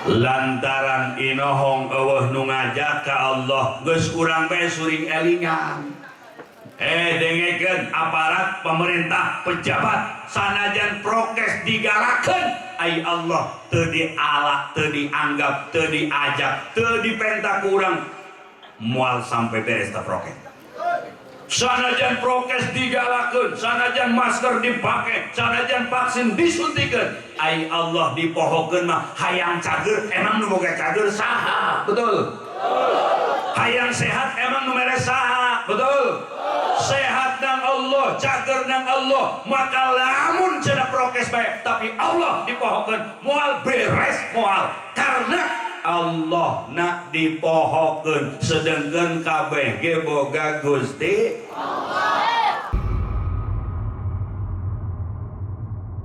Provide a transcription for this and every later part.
Lantaran inohong eueuh nu ngajak ka Allah geus urang bae suring elingan. Dengekeun aparat pemerintah pejabat sanajan prokes digalakeun ai Allah teu diala teu dianggap teu diajak teu dipenta ku urang moal sampai beres ta prokes. Sanajan prokes digalakeun, sanajan masker dipake, sanajan vaksin disutikeun, ai Allah dipohokeun mah hayang cager emang nu boga cager saha? Betul. Hayang sehat emang nu mere saha? Betul. Sehat nang Allah, cager nang Allah, maka lamun cenah prokes bae tapi Allah dipohokeun moal beres moal karena Allah nak dipohokeun sedengkeun kabeh ge boga Gusti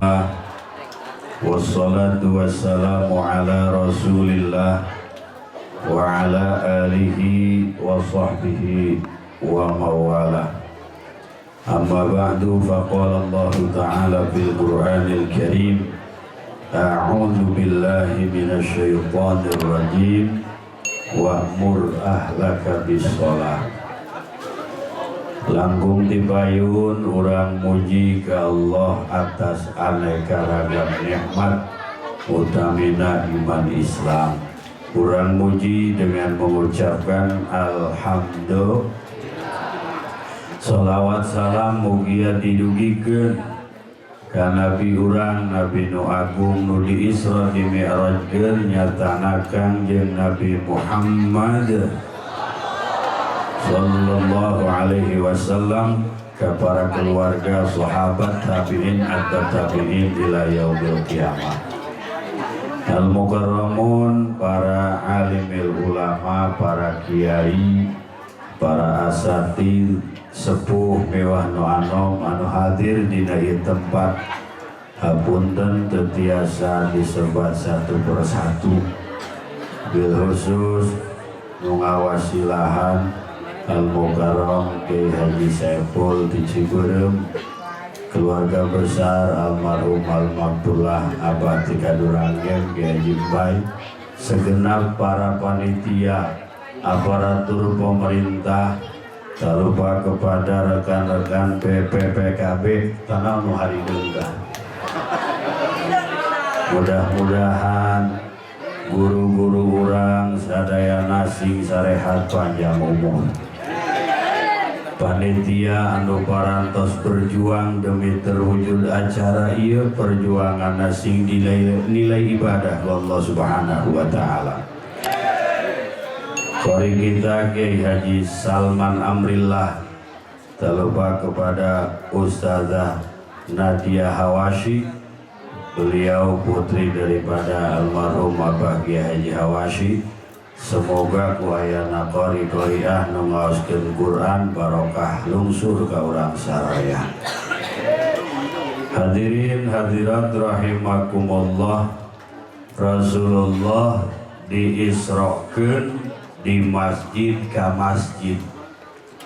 Allah. Wassalatu wassalamu ala Rasulillah wa ala alihi wa sahbihi wa mawala. Amma ba'du, faqala Allah ta'ala fil Qur'anil Karim, a'udzu billahi minasyaitonir rajim, wa'mur ahlaka bis-shalah. Langkung tipayun urang muji ka Allah atas aneka ragam nikmat utamina iman Islam. Urang muji dengan mengucapkan alhamdulillah. Salawat salam mugia didugikeun ka Nabi urang Nabi nu agung nu di Isra di Mi'rajkeun nyatana Kangjeng Nabi Muhammad sallallahu alaihi wasallam ke para keluarga sahabat tabi'in atau tabi'in ila yaumil qiyamah. Al mukarramun, para alimil ulama, para kiai, para asatid sepuh mewah nu anom anu hadir dina ieu tempat, hapunten teu tiasa disebat satu persatu, bil khusus nu ngawasilahan Al Mukarram Kiai Haji Saiful di Cibeureum, keluarga besar almarhum Al-Mabdullah Abah Tikaduranggen Kiai Haji Mbay, segenap para panitia, aparatur pemerintah, tak lupa kepada rekan-rekan PPPKB tanah nu hari denggah. Mudah-mudahan guru-guru urang sadayana sing sarehat panjang umur. Panitia anu parantos berjuang demi terwujud acara ieu, perjuangan sing nilai ibadah Allah Subhanahu wa taala. Kori kita Kiai Haji Salman Amrillah, tak lupa kepada Ustazah Nadia Hawashi, beliau putri daripada almarhum Abah Kiai Haji Hawashi. Semoga ku ayana qori qoriah nu ngaoskeun Quran barokah lungsur ka urang saraya. Hadirin hadirat rahimakumullah, Rasulullah diisrokeun di masjid ka masjid,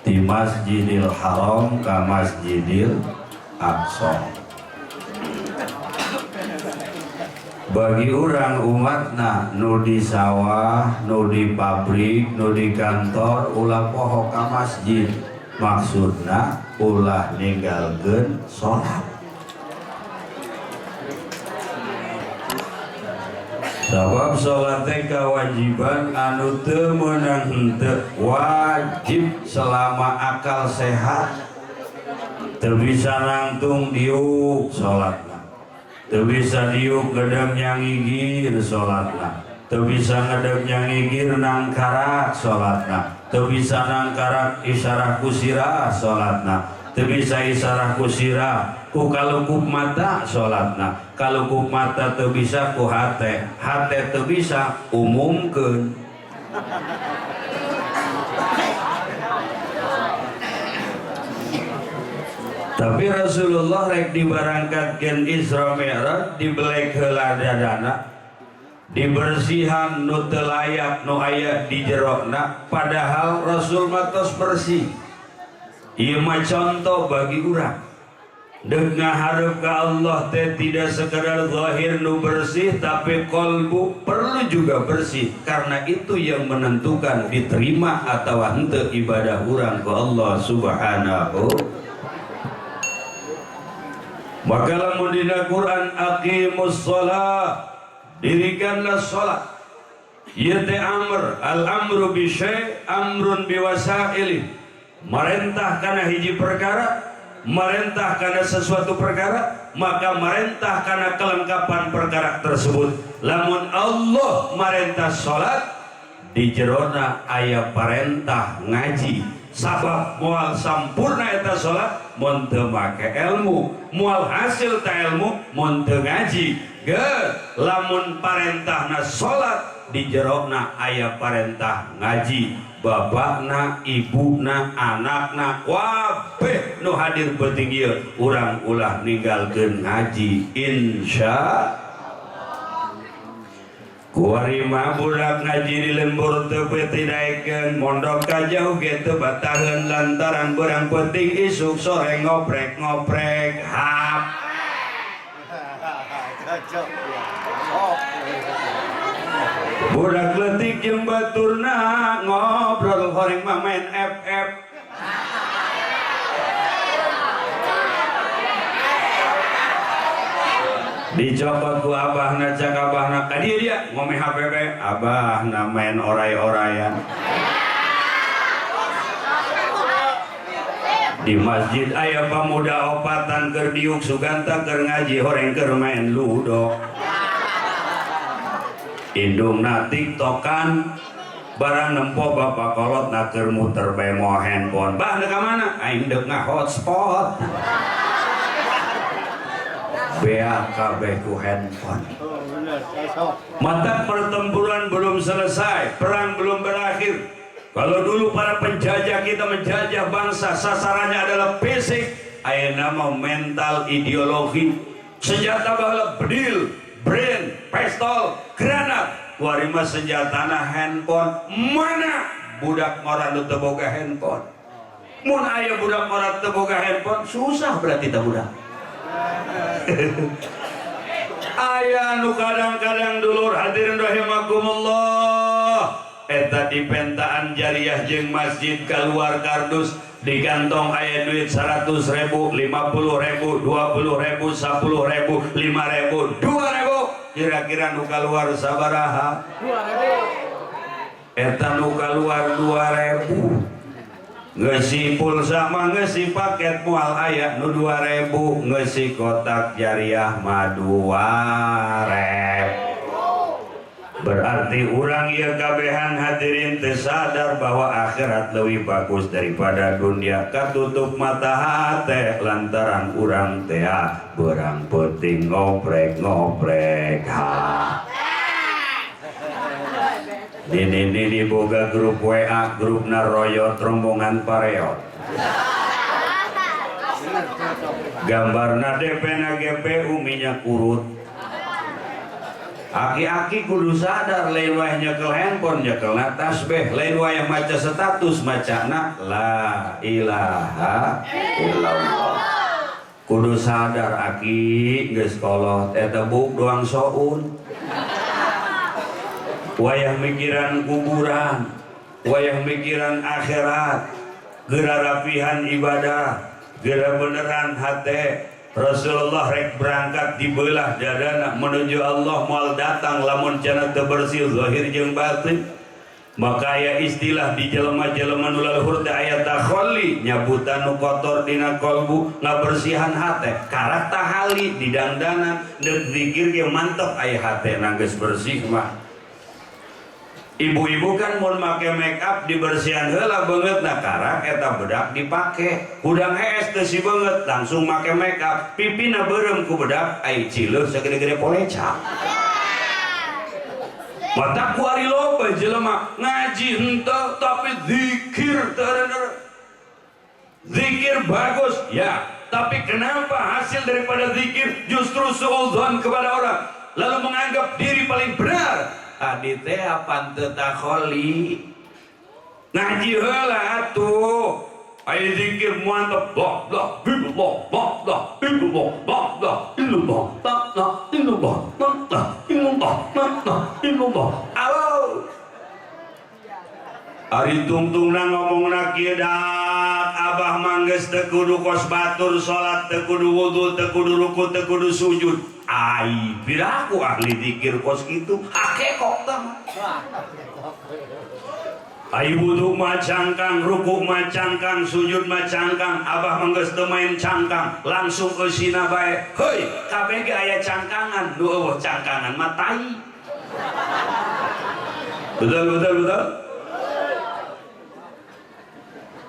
di Masjidil Haram ka Masjidil Aqsa. Bagi orang umatna nu di sawah, nu di pabrik, nu di kantor, ulah poho ka masjid. Maksudna ulah ninggalkeun salat. Sabab salat teh kewajiban anu teu meunang henteu, wajib selama akal sehat. Teu bisa nangtung diuk salatna. Teu bisa diuk gedeng nyangigir salatna. Teu bisa ngedeng nyangigir nangkarak salatna. Teu bisa nangkarak isyarah ku sirah salatna. Teu bisa isyarah ku sirah ku kalukup mata salatna. Kalukup mata teu bisa ku hate, hate teu bisa umumkeun. Tapi Rasulullah rek dibarangkatkeun Isra Mi'raj dibelek heula dadana, dibersihan nu teu layak nu aya di jerona, padahal Rasul mah tos bersih. Ieu mah contoh bagi urang. Deuk ngahareup ka Allah teh tidak sekadar zahir nu bersih, tapi kolbu perlu juga bersih, karena itu yang menentukan diterima atau henteu ibadah urang ke Allah Subhanahu. Maka lamun dina Quran aqimus shalah, dirikanlah salat. Ieu teh amr, al amru bi syai' amrun bi wasaili. Marentah kana hiji perkara, marentah karena sesuatu perkara, maka marentah karena kelengkapan perkara tersebut. Lamun Allah marentah salat, di jerona aya parentah ngaji. Sabab moal sampurna eta salat mun teu make ilmu, moal hasil ta ilmu mun teu ngaji. Geus, lamun parentahna salat, di jerona aya parentah ngaji. Bapakna, ibuna, anakna, kabeh nu hadir penting ieu urang ulah ninggalkeun ngaji, insya. Kuari mah budak ngaji di lembur teu peuti daekeun, mondok ka jauh ge teu bataheun lantaran beurang peuting isuk sore ngoprek-ngoprek hap. Budak leutik jeung baturna ngobrol horeng mah main FF. Dicokot ku abahna, cak abahna ka dieu dia ngome HP bae, abahna main oray-orayan. Di masjid aya pamuda opatan keur diuk suganta keur ngaji horeng keur main ludo. Indungna tiktokan barang nempo bapak kolot na keur muter bae moal handphone. Bah deuk ka mana? Aing deuk nga-hotspot. Bea kabeh ku handphone. Mata pertempuran belum selesai, perang belum berakhir. Kalau dulu para penjajah kita menjajah bangsa, sasarannya adalah fisik, ayeuna mah mental, ideologi. Senjata baheula bedil, brand, pistol, granat. Kuari mah senjatana handphone. Mana budak ngora nu teu boga handphone? Mun aya budak ngora teu boga handphone, susah berarti teh budak. Aya nu kadang-kadang dulur hadirin rahimakumullah, eta di pentaan jariah jeung masjid keluar kardus, di kantong aya duit 100.000, 50.000, 20.000, 10.000, 5.000, 2.000. Kira-kira nu kaluar sabaraha? 2.000. Eta nu kaluar 2.000. Ngeusi pulsa mah ngeusi paket moal aya nu 2.000, ngeusi kotak jariah mah 2.000. Berarti urang ieu kabehan hadirin teu sadar bahwa akhirat leuwih bagus daripada dunia. Katutup mata hate lantaran urang teh beurang peuting ngoprek-ngoprek ha. Nini-nini boga grup WA, grupna royot rombongan pareot. Gambarna DP na GPU minyak urut. Aki-aki kudu sadar, lain wae nyekel handphone, nyekelna tasbih, lain wae maca status, macana la ilaha illallah. Kudu sadar aki geus kolot eta buk doang soun. Wayah mikiran kuburan, wayah mikiran akhirat, geura rapihan ibadah, geura beneran hate. Rasulullah rek berangkat dibelah dadana menuju Allah, moal datang lamun cenah teu bersih zahir jeung batin. Maka aya istilah di jelema-jelema nu laluhur teh aya takhalli, nyabutan nu kotor dina kolbu, ngabersihan hate. Karak tahali di dangdanan deuk zikir ge mantep aya hate na geus bersih mah. Ibu-ibu kan mun make make up dibersihan heula beungeutna, karak eta bedak dipake. Hudang hees teu si beungeut langsung make make up, pipina beureum ku bedak ai cileuh sagede-gede poleca. Mata ku ari loba jelema ngaji henteu tapi zikir teu eureun. Zikir bagus ya, tapi kenapa hasil daripada zikir justru suudzon kepada orang lalu menganggap diri paling benar? Adi teh apan teu takholi. Ngaji heula atuh. Aya zikir mantap la la illallah la la illallah la la illallah la la illallah la la illallah la la illallah. Alo. Ari tungtungna ngomongna kieu dak abah manggeus teu kudu kos batur salat teu kudu wudu teu kudu ruku teu kudu sujud. Ai piraku ahli zikir kos kitu hakekok tah. Ai wudu mah cangkang, ruku mah cangkang, sujud mah cangkang, abah mah geus teu main cangkang, langsung eusina bae. Heuy, kabeh ge aya cangkangan, nu eueuh cangkangan mah tai. Betul betul betul.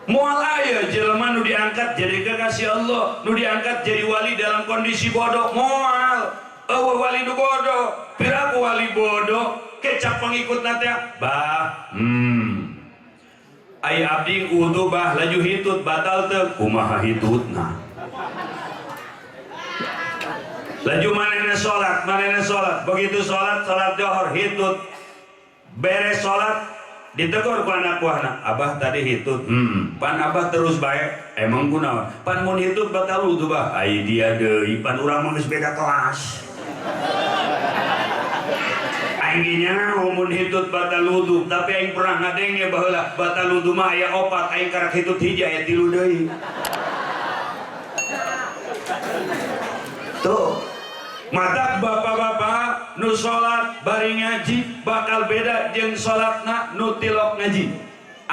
Moal aya jelema nu diangkat jadi kekasih Allah, nu diangkat jadi wali dalam kondisi bodoh, moal. Eueuh wali nu bodoh, piraku wali bodoh, kecap pengikut teh bah ai abdi wudu bah laju hitut batal teu kumaha hitutna laju manehna salat begitu salat salat johor hitut beres salat ditegur ku anak buahna abah tadi hitut pan abah terus bae emang kunaon pan mun hitut batal wudu bah ai dia deui pan urang mah geus beda kelas. Aing ge nyaho mun hitut batal wudu tapi aing pernah ngadenge baheula batal wudu mah aya opat aing karak hitut hiji aya tilu deui. Tuh matak bapak-bapak nu salat bari ngaji bakal beda jeung salatna nu tilok ngaji.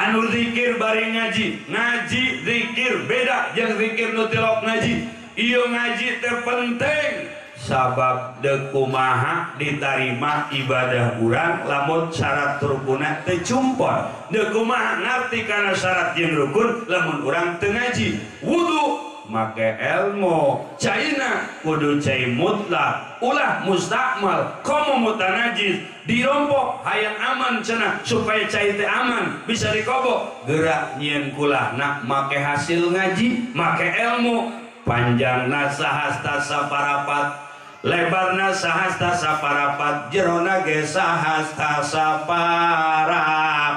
Anu zikir bari ngaji, ngaji zikir beda jeung zikir nu tilok ngaji. Ieu ngaji teh penting sabab deuk kumaha ditarima ibadah urang lamun syarat rukunna teu cumpon. Deuk kumaha ngarti kana syarat jeung rukun lamun urang teu ngaji. Wudu make ilmu, caina kudu cai mutlak, ulah mustakmal, komo mutanajis, dirompok hayang aman cenah supaya cai teh aman bisa dikobok. Gerak nyieun kulahna make hasil ngaji, make ilmu, panjangna sahasta saparapat, lebarna sahasta saparapat, jerona ge sahasta saparapat.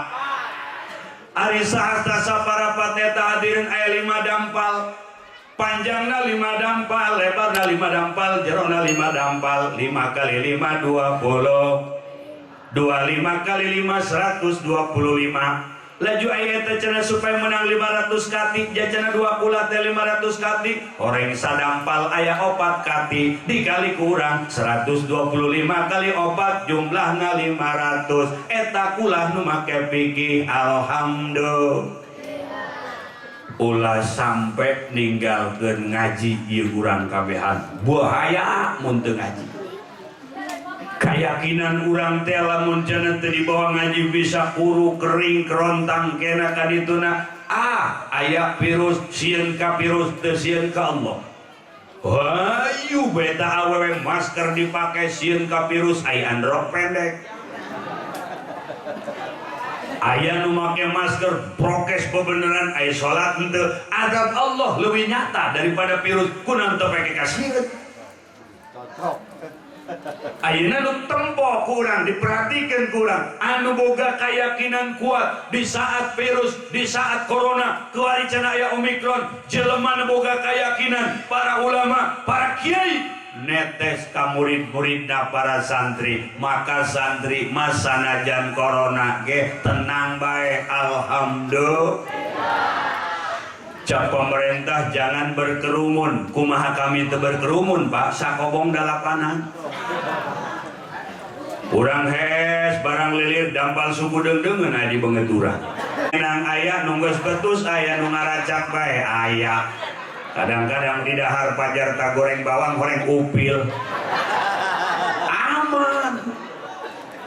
Ari sahasta saparapat eta hadirin aya 5 dampal. Panjangna 5 dampal, lebarna 5 dampal, jerona 5 dampal, 5 kali 5 20, 25 kali 5 125. Laju aya teh cenah supaya menang 500 kati, jajana 2 kula teh 500 kati, horeng sadampal aya 4 kati, dikali kurang 125 kali 4 jumlahna 500. Eta kula nu make fikih alhamdulillah. Ulah sampai ninggalkeun ngaji ieu urang kabehan. Bahaya mun teu ngaji. Keyakinan urang teh lamun cenah teu dibawa ngaji bisa kuru kering kerontang kena kadituna. Ah, aya virus sieun ka virus teu sieun ka Allah. Hayu beta awewe masker dipake sieun ka virus aya androk pendek. Aya nu make masker prokes bebeneran aya salat henteu. Azab Allah leuwih nyata daripada virus kunaon teu pake kasieun. Cocok. Ayeuna nu tempo kurang diperhatikan kurang anu boga keyakinan kuat di saat virus, di saat corona kuari cenah aya omikron jelema nu boga keyakinan para ulama, para kiai netes ka murid-muridna para santri, maka santri masanajan corona ge tenang bae alhamdulillah. Cak pemerintah jangan berkerumun, kumaha kami teu berkerumun Pak, sakobong dalapanan. Urang hes barang lilir dampal suku deung-deungeun aya di beungeut urang. Nang aya nu geus betus aya nu ngaracak bae aya. Kadang-kadang di dahar pajar ta goreng bawang goreng upil. Aman.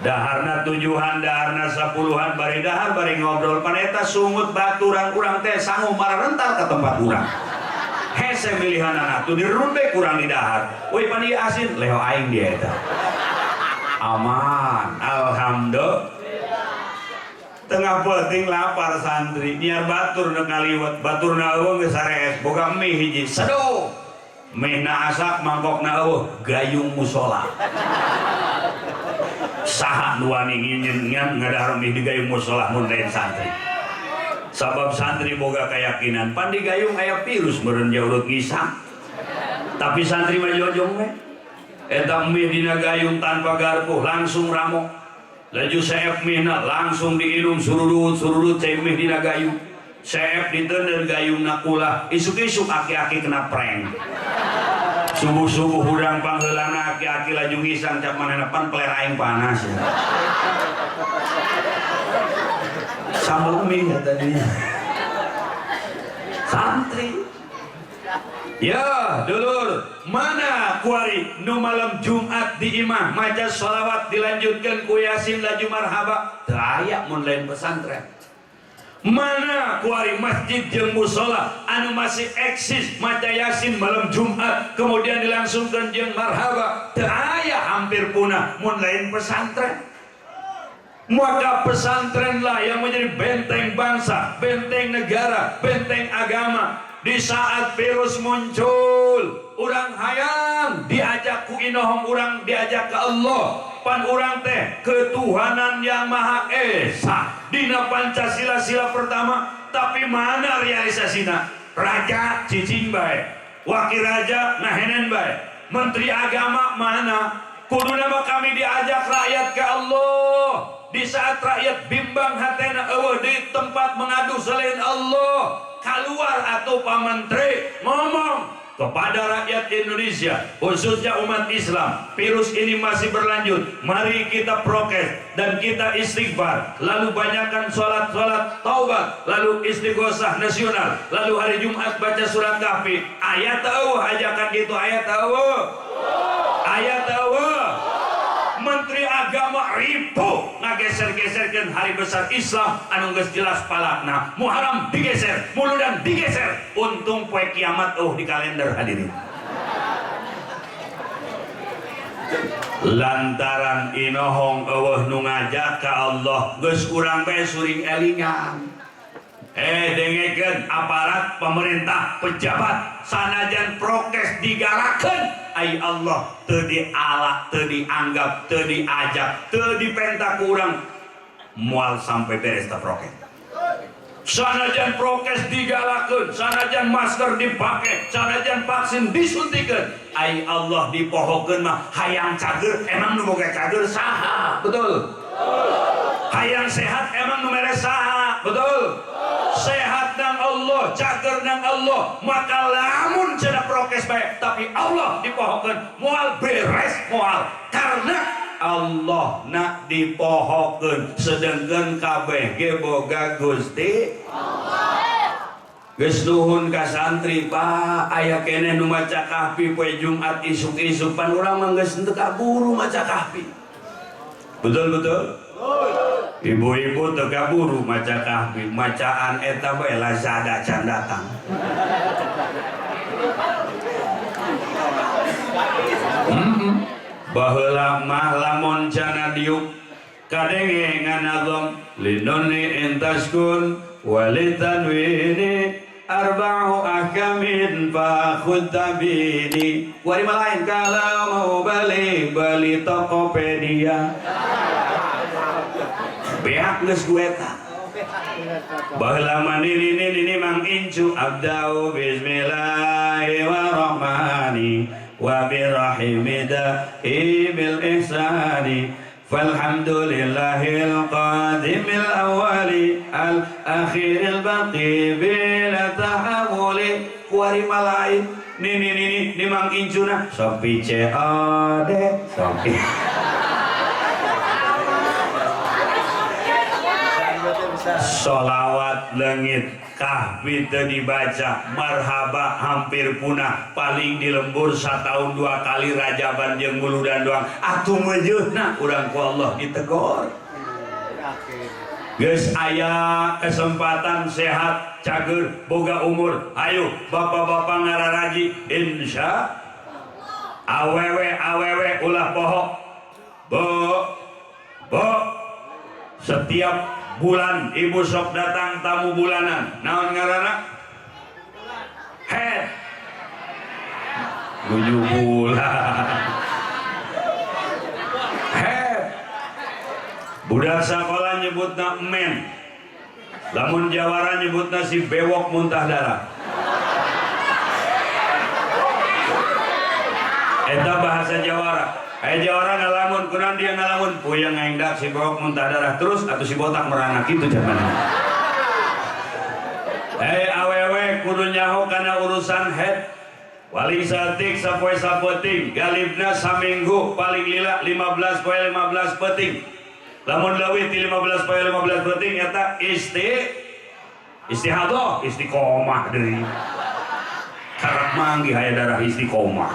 Daharna 7-an, daharna 10-an, bari dahar bari ngobrol pan eta sungut baturan urang teh sangu mararental ka tempat urang. Hese milihanana tuh dirundek urang di dahar. Woi pan ieu asin leho aing dia eta. Aman, alhamdulillah. Tengah penting lapar santri, niar batur nu ngaliwet, batur na eueuh geus sarees, boga mie hiji, seduh. Mie na asak mangkokna eueuh, gayung musola. Saha nu wani nginyen ngadahar mie di gayung musola mun lain santri. Sabab santri boga keyakinan pan di gayung aya virus meureun jaurut ngisang. Tapi santri mah jojong we. Eta mie dina gayung tanpa garpu langsung ramok. Laju seep mihna langsung diinum sururut sururut cai mie dina gayung. Seep diteundeun gayungna kulah, isuk-isuk aki-aki kena prank. Subuh-subuh hudang pangheulana aki-aki laju ngisang cap manehna pan peler aing panas ya. Sambal mie ya tadi. Santri. Ya, dulur, mana kuari nu malam Jumat di imah maca sholawat dilanjutkan ku Yasin laju marhaba, teu aya mun lain pesantren. Mana kuari masjid jeung musola anu masih eksis maca Yasin malam Jumat kemudian dilangsungkan jeung marhaba, teu aya, hampir punah mun lain pesantren. Maka pesantrenlah yang menjadi benteng bangsa, benteng negara, benteng agama. Di saat virus muncul, urang hayang diajak ku inohong, urang diajak ke Allah. Pan urang teh ketuhanan yang Maha Esa. Dina Pancasila sila pertama, tapi mana realisasina? Raja cicing bae, wakil raja ngahenen bae, menteri agama mana? Kuduna mah kami diajak rakyat ke Allah. Di saat rakyat bimbang hatena eueuh di tempat mengadu selain Allah, keluar atau Pak Menteri ngomong kepada rakyat Indonesia, khususnya umat Islam, virus ini masih berlanjut, mari kita prokes dan kita istighfar, lalu banyakkan sholat-sholat taubat, lalu istighosah nasional, lalu hari Jumat baca surat Kahfi. Ayat tahu ajakan gitu, ayat tahu, ayat tahu. Menteri Agama ribu ngageser-geserkan hari besar Islam anu geus jelas palakna. Muharram digeser, Muludan digeser, untung poe kiamat oh di kalender hadirin. Lantaran inohong eueuh nu ngajak ka Allah, geus urang bae suring elingan. Dengekeun aparat pemerintah pejabat sanajan prokes digalakeun, ai Allah teu diala, teu dianggap, teu diajak, teu dipenta ku urang, moal sampai beres ta prokes. Sanajan prokes digalakeun, sanajan masker dipake, sanajan vaksin disundikeun, ai Allah dipohokeun mah hayang cager, emang nu boga cager saha? Betul. Hayang sehat emang nu mere saha? Betul. Sehat nang Allah, cager nang Allah, maka lamun cenah prokes bae, tapi Allah dipohokeun moal beres moal, karena Allah nak dipohokeun, sedengkeun kabeh ge boga Gusti Allah. Geus nuhun ka santri, Pak, aya keneh nu maca Kahfi poe Jumat isuk-isuk, pan urang mah geus henteu kaburu maca Kahfi. Betul betul? Ibu-ibu teu kaburu maca Kahfi, macaan eta bae Lazada can datang. Baheula mah lamun cana diuk kadenge nganazom linuni intaskun walitanwini arba'u ahkamin fa khudtabini. Wari mah lain, kalau mau beli beli Tokopedia. Beak geus ku eta. Baheula mah nini nini mang incu abdau bismillahirrahmanirrahim wa birrahimida bil ihsani falhamdulillahil qadimil awali al akhiril baqi bila tahawuli. Kuari malain nini nini ni mang incuna sopi COD sopi. Solawat leungit, Kahfi teu dibaca, marhaba hampir punah, paling di lembur satahun 2 kali rajaban jeung muludan doang. Atuh meujeuhna urang ku Allah ditegor. Geus aya kesempatan sehat, cager, boga umur. Ayo bapak-bapak ngararaji insya awewe awewe ulah poho. Bo bo setiap bulan ibu sok datang tamu bulanan. Naon ngaranna? Head. 7 bulan. Head. Budak sekolah nyebutna men. Lamun jawara nyebutna si bewok muntah darah. Eta bahasa jawara. Aya jawara ngalamun, kunaon dia ngalamun? Puyeng aing dak si bewok muntah darah terus atau si botak merana kitu jamanna. Awewe kudu nyaho kana urusan head. Paling saeutik sapoe sapeuting, galibna saminggu paling lila 15 poe 15 peuting. Lamun leuwih ti 15 poe 15 peuting eta istihadah, istiqomah deui. Karep manggih aya darah istiqomah.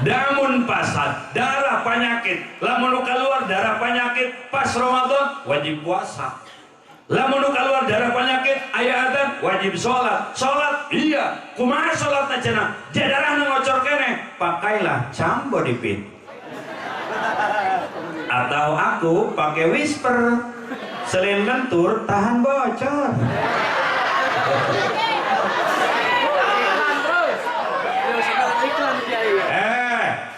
Damun pasad darah penyakit, lamun nu kaluar darah penyakit pas Ramadan wajib puasa. Lamun nu kaluar darah penyakit aya adzan wajib salat. Salat iya, kumaha salatna cenah? Jadarahna ngocor keneh, pakailah cambodipit. Atau aku pakai whisper. Selin lentur tahan bocor.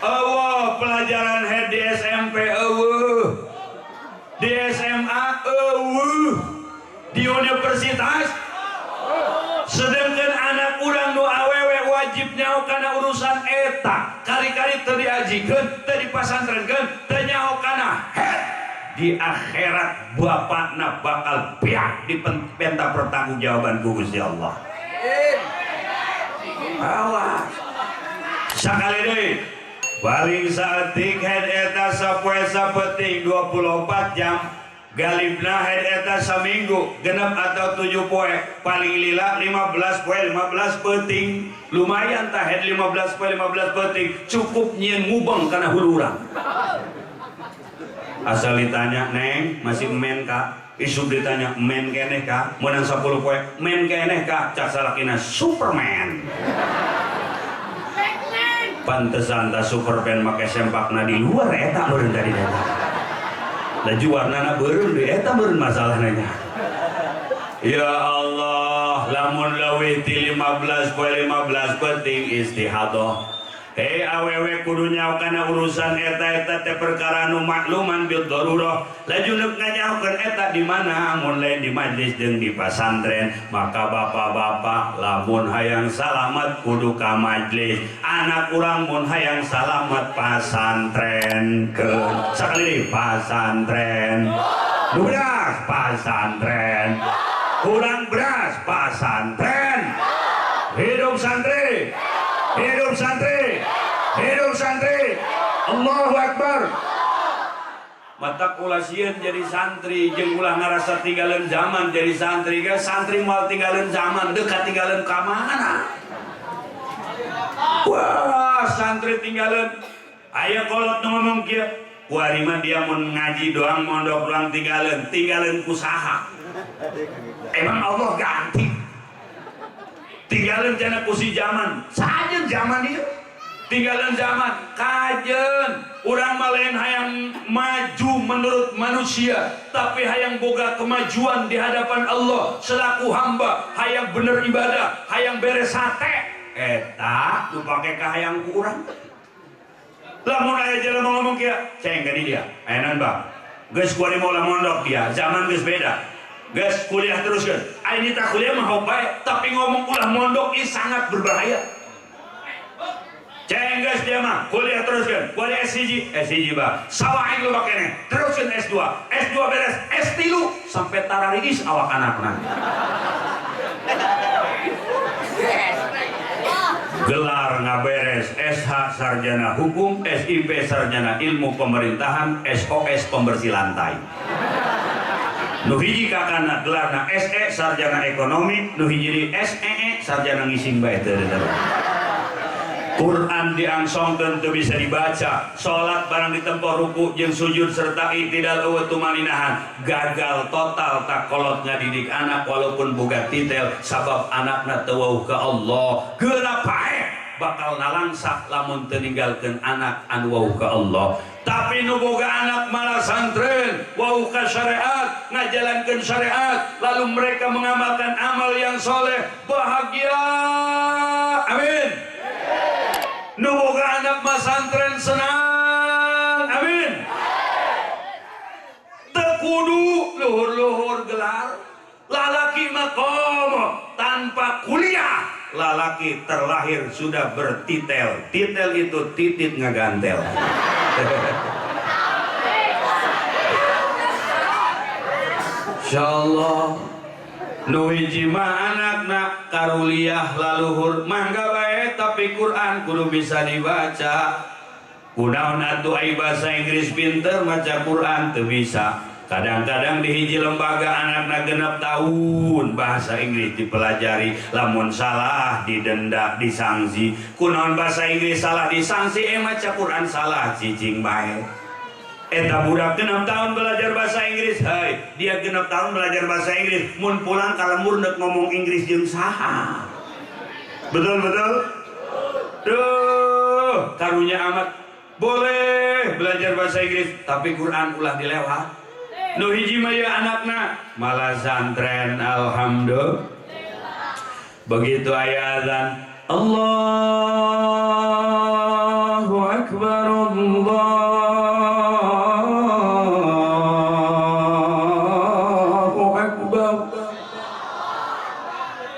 Eueuh pelajaran head di SMP eueuh. Di SMA eueuh. Di universitas. Sedangkan anak urang nu awewe wajib nyaho kana urusan eta. Kali-kali teu diajikeun, teu dipasantrenkeun, teu nyaho kana head. Di akhirat bapakna bakal piak di penta pertanggungjawaban ku Gusti Allah. Awas. Sakali deui. Paling saeutik head eta sapoe sapeuting 24 jam. Galibna head eta saminggu genep atau 7 poe, paling lila 15 poe 15 peuting. Lumayan tah head 15 poe 15 peuting, cukup nyieun ngubeng kana hulu urang. Asal ditanya, "Neng, masih men ka?" Isuk ditanya, "Men keneh ka?" Menang 10 poe, "Men keneh ka?" Cak salakina Superman. Pantesan ta Superman make sempakna di luar eta meureun tadi eta. Laju warnana beureum deui eta meureun masalahna nya. Ya Allah, lamun leuwih ti 15 poe 15 peuting istihadah. Hei awewe kudu nyaho kana urusan eta-eta teh perkara nu makluman bil darurah. Laju neuk nganyahokeun eta di mana mun lain di majlis jeung di pasantren, maka bapak-bapak lamun hayang salamet kudu ka majlis. Anak urang mun hayang salamet pasantrenkeun. Sakali deui pasantren. Beras pasantren. Kurang beras pasantren. Hidup santri. Hidup santri. Hidup santri. Allahu Akbar. Mata kula sieun jadi santri jeung ulah ngarasa tinggalin zaman jadi santri. Ge santri moal tinggalin zaman, dekat tinggalin ka mana? Wah, santri tinggalin. Aya kolot nu ngomong kieu, kuari mah dia mun ngaji doang mondok doang tinggalin, tinggalin ku saha? Emang Allah ganti? Tinggalin jana ku si zaman, saja zaman ieu. Tinggalin zaman, kajen. Urang mah lain hayang maju menurut manusia, tapi hayang boga kemajuan di hadapan Allah selaku hamba, hayang bener ibadah, hayang beres hate. Eta nu pake ka hayang ku urang. Lamun aya jelema ngomong kieu, ceng ka di dia. Aya naon, Bang? Geus kuari moal mondok dia, zaman geus beda. Geus kuliah terus kan. Aya nita kuliah mah hok bae, tapi ngomong ulah mondok ieu sangat berbahaya. Ceng geus dia mah kuliah terus kan. Kuari S1, S1 bah. Sawah aing loba keneh. Teruskeun S2, S2 beres, S3 sampai tarariis awak anakna. Gelar ngaberes SH sarjana hukum, SIP sarjana ilmu pemerintahan, SOS pembersih lantai. Nu hiji kakana gelarna SE sarjana ekonomi, nu hiji deui SEE sarjana ngising bae teu teu. Quran diangsongkeun teu bisa dibaca, salat barang ditempo ruku jeung sujud serta i'tidal eueuh tumaninahan, gagal total tak kolot ngadidik anak walaupun boga titel sabab anakna teu wauh ka Allah. Geura paeh bakal nalangsa lamun teu ninggalkeun anak anu wauh ka Allah. Tapi nu boga anak malah santren, wauh ka syariat, ngajalankeun syariat, lalu mereka mengamalkan amal yang soleh, bahagia. Amin. Nu boga anak mah santren senang. Amin. Teu kudu lalaki terlahir sudah bertitel. Titel itu titit ngagantel. Insyaallah nu hiji mah anakna karuliah laluhur mangga bae tapi Quran kudu bisa dibaca. Kunaon atuh ai bahasa Inggris pinter maca Quran teu bisa. Kadang-kadang di hiji lembaga anakna 6 tahun bahasa Inggris dipelajari, lamun salah didenda, disangsi. Kunaon bahasa Inggris salah disangsi, maca Quran salah cicing bae. Eta budak 6 tahun belajar bahasa Inggris, hei, dia 6 tahun belajar bahasa Inggris, mun pulang ka lembur neuk ngomong Inggris jeung saha? Betul betul? Duh, karunya amat. Boleh belajar bahasa Inggris, tapi Quran ulah dilewat. Nu hiji mah ieu anakna malah santren, alhamdulillah. Begitu aya azan, Allahu Akbar, Allahu Akbar.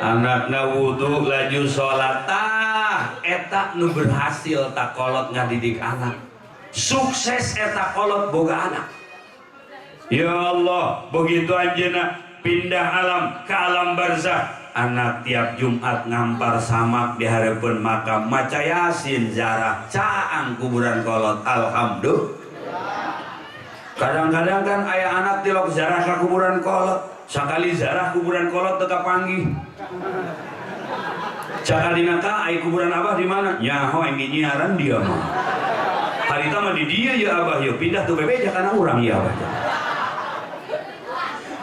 Anakna wudu laju salat. Tah eta nu berhasil takolot ngadidik anak. Sukses eta kolot boga anak. Ya Allah, begitu anjeunna pindah alam ke alam barzah, anak tiap Jumat ngampar samak di hareupeun makam, maca Yasin zarah caang kuburan kolot, alhamdulillah. Kadang-kadang kan aya anak tilok zarah ka kuburan kolot, sakali zarah kuburan kolot teu kapanggih. Cakadina ka ai kuburan abah di mana? Nyaho aing nyiaran dia mah. Harita mah di dia ya abah ya pindah tuh bebeja kana urang ya abah.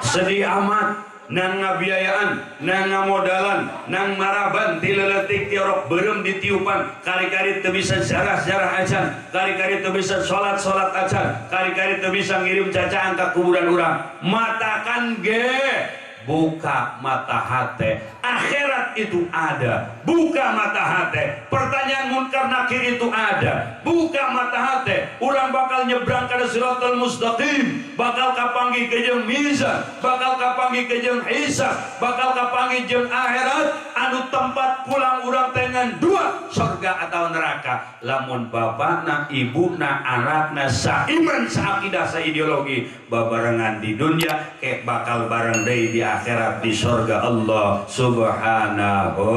Sedih amat nang ngabiayaan, nang ngamodalan, nang maraban ti leuletik tiorok beureum ditiupan, kari-kari teu bisa zarah-zarah acan, kari-kari teu bisa salat-salat acan, kari-kari teu bisa ngirim cacaan ka kuburan urang. Matakan ge buka mata hati, akhirat itu ada. Buka mata hati, pertanyaan munkar nakir itu ada. Buka mata hati, orang bakal nyebrang ke siratal mustaqim, bakal kapanggih ke jeung mizan, bakal kapanggih ke jeung hisab, bakal kapanggih jeung akhirat, anu tempat pulang urang dengan dua, surga atau neraka. Lamun bapakna, ibuna, anakna saiman, saakidah, saideologi, babarengan di dunia, kayak bakal bareng deui di akhirat di surga Allah Subhanahu.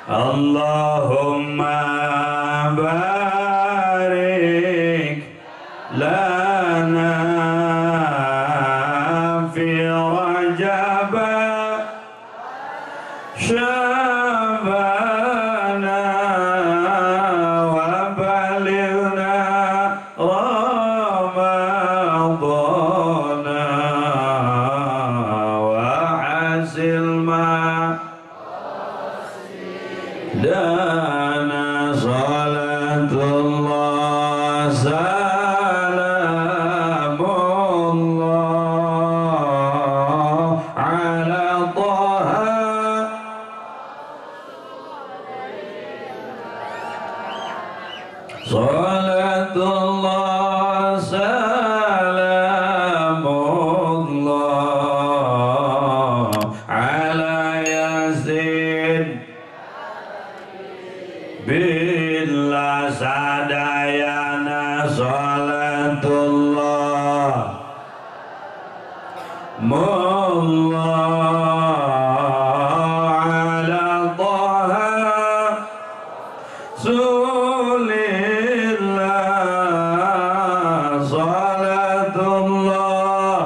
Allahumma barik lana fi Rajab Syabana wa balighna Ramadana wa hasil ma dana salatullah salamullah ala taha salatullah salamullah ala yasin billah sadayana salatullah mullah ala taha Rasulillah salatullah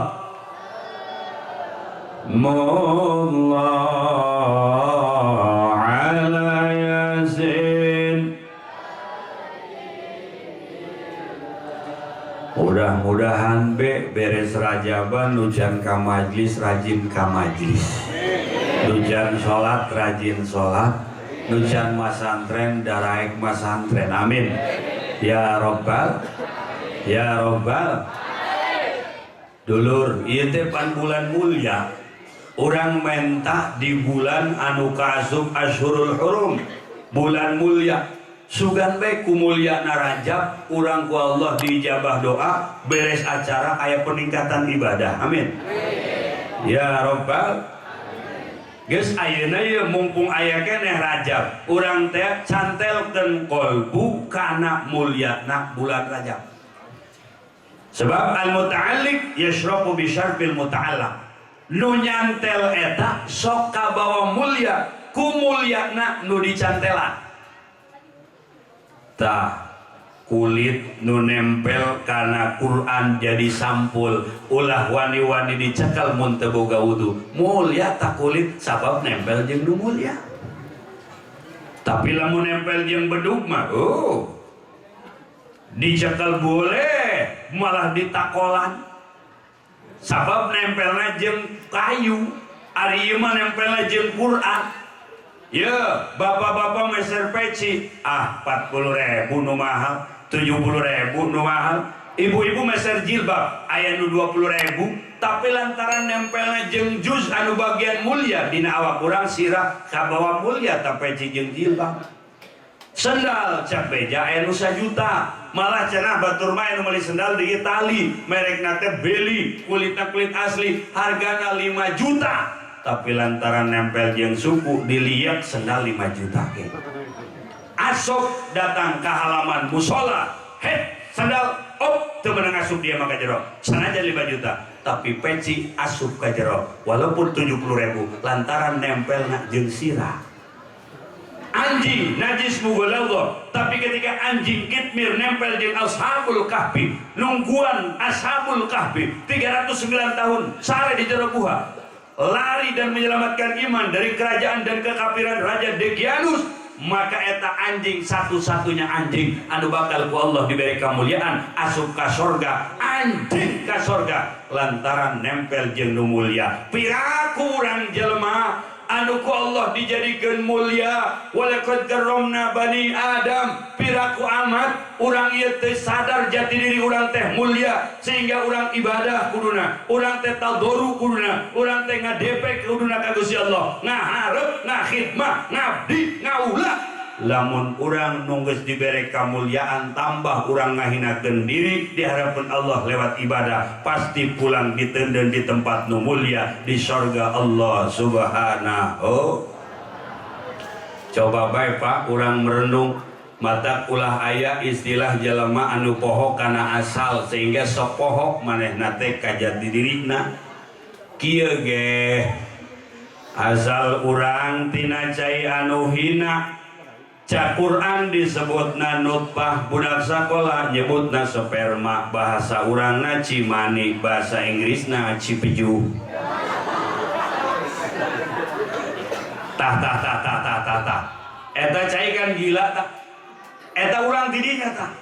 mullah ala yasin. Mudah-mudahan beres rajaban nujan ka majlis rajin ka majlis, nujan sholat rajin sholat, nujan masantren daraek masantren, amin ya robbal ya robbal. Dulur ieu teh pan bulan mulia, urang mentah di bulan anu kaasup Asyhurul Hurum, bulan mulia. Sugan bae ku mulyana Rajab urang ku Allah diijabah doa, beres acara aya peningkatan ibadah, amin ya robbal. Geus ayeuna ieu mumpung aya keneh Rajab, urang teh cantelkeun kolbu kana mulyana bulan Rajab. Sebab al muta'alliq yashrabu bi syarfil muta'allaq. Nu nyantel eta sok kabawa mulia ku mulyana nu dicantelan. Tah kulit nu nempel kana Quran jadi sampul, ulah wani-wani dicekal mun teu boga wudu. Mulia tak kulit sabab nempel jeung nu mulia. Tapi lamun nempel jeung bedug mah, oh dicekal boleh, malah ditakolan. Sabab nempelna jeung kayu, ari ieu mah nempelna jeung Quran. Ya, bapak-bapak meser peci, ah 40.000 nu mahal, 70.000 nu mahal. Ibu-ibu meser jilbab, aya nu 20.000, tapi lantaran nempelna jeung juz anu bagian mulia dina awak urang sirah kabawa mulia ta peci jeung jilbab. Sendal cap beja aya nu 1 juta, malah cenah batur mah anu meuli sendal di Itali, merekna teh Beli, kulitna kulit asli, hargana 5 juta. Tapi lantaran nempel jeung suku dilihat sendal 5 juta ke. Asop datang ke halaman musola, het sendal op teu meunang asup dia mah ka jero. Sanajan 5 juta, tapi peci asup ka jero walaupun 70.000 lantaran nempelna jeung sirah. Anjing najis mughalladhah, tapi ketika anjing kitmir nempel jeung Ashabul Kahfi, nungguan Ashabul Kahfi 309 tahun sare di jero guha, lari dan menyelamatkan iman dari kerajaan dan kekafiran Raja Dekianus, maka eta anjing satu-satunya anjing anu bakal ku Allah diberi kemuliaan asup ka sorga, anjing ka sorga lantaran nempel jeung nu mulia. Piraku urang jelema anu ku Allah dijadikeun mulia, walaqad karramna bani Adam. Piraku amat urang ieu teh sadar jati diri urang teh mulia, sehingga urang ibadah kuduna, urang teh tadoru kuduna, urang teh ngadepek kuduna ka Gusti Allah, ngaharep, ngakhidmah, ngabdi, ngaulah. Lamun urang nu geus dibere kamuliaan tambah urang ngahinakeun diri di hadapan Allah lewat ibadah, pasti pulang ditenden di tempat nu mulia di sorga Allah Subhanahu. Coba bae Pak urang merenung, mata ulah aya istilah jelema anu poho kana asal sehingga sok poho manehna teh ka jati dirina. Kieu ge asal urang tina cai anu hina. Cak Quran disebutna nutfah, budak sakola nyebutna sperma, bahasa urangna cimani, bahasa Inggrisna cipeju. Tah tah tah tah tah tah tah. Eta cai kan gila tah. Eta urang tidinya tah.